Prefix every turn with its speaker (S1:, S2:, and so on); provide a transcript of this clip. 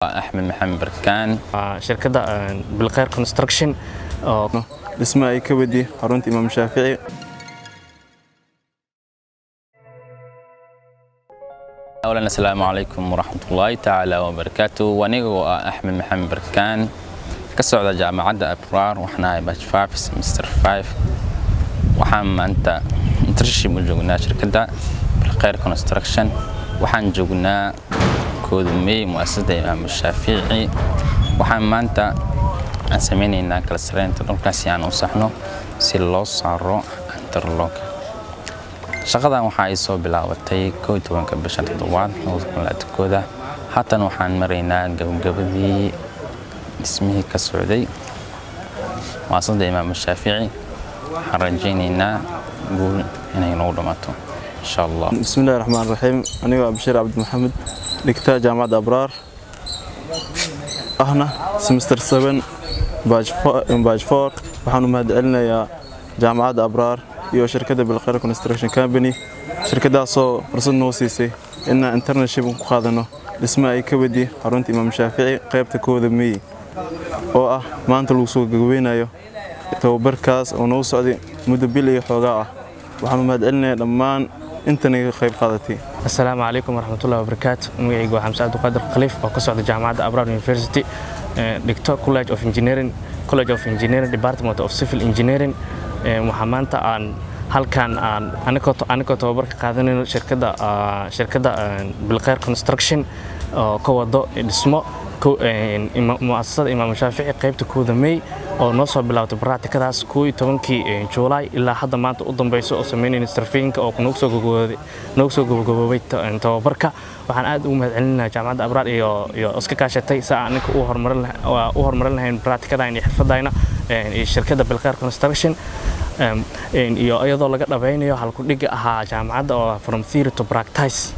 S1: Axmed Maxamed Barkaan.
S2: Shirkadda Bilkhayr Construction oo
S3: dhisma ay ka wadi xarunta Imaam Shaafici.
S1: Awlan, assalaamu calaykum waraxmatullaahi tacaala wabarakaatu. Aniga oo ah Axmed Maxamed Barkaan, ka socda Jaamacadda Abraar, waxaan ahay batch 5, semester 5. Waxaan maanta internship u joognaa shirkadda Bilkhayr Construction. Waxaan joognaa 1-da May, muasasada Imaam Shaafici. Waxaan maanta aan sameynaynaa kala sareynta dhulka si aan u saxno, si loo saaro interlock. Shaqadan waxa ay soo bilaabatay 11-ka bisha toddobaad 2021-da. Haatan waxaan maraynaa gabagabadii dhismihii ka socday muasasada Imaam Shaafici. Waxaan rajaynaynaa guul inay nagu dhamaato, insha Allah.
S3: Bismillahi raxmaan raxiim. Anigoo Abshir Cabdi Maxamed, dhigta Jaamacadda Abraar, ahna semester 7, batch 4, waxaan u mahadcelinayaa Jaamacadda Abraar iyo shirkadda Bilkhayr Construction Company, shirkadaasoo fursad noo siisay inaan internship ku qaadano dhisma ay ka wadi xarunta Imaam Shaafici, qaybta 1-da May, oo ah maanta lagu soo gabagabeynayo tababarkaas oo noo socday muddo bil iyo xoogaa ah. Waxaan u mahadcelinayaa dhammaan inta naga qayb qaadatay.
S2: Assalaamu calaykum waraxmatullahi wabarakaatu. Magacaygu waa Xamse Cabdiqaadir Khaliif oo ka socda Jaamacadda Abraar University, dhigto College of Engineering, College of Engineering, Department of Civil Engineering. Waxaa maanta aan halkan aan anigoo tababar ka qaadanayno shirkadda Bilkhayr Construction oo ka wado dhismo muasasada Imaam Shaafici, qaybta 1-da May, oo noo soo bilaabtay baraatikadaas 11-kii Juulaay ilaa hadda maanta u dambeyso, oo sameynayna sarfeynka oo noogu soo gabagaboobay tababarka. Waxaan aad ugu mahadcelinayaa Jaamacadda Abraar iyo iska kaashatay si aan aniga u horumarin lahayn baraatikadayna iyo xirfadayna, iyo shirkadda Bilkhayr Construction, iyo iyadoo laga dhabaynayo halku dhiga ahaa jaamacadda oo from theory to practice.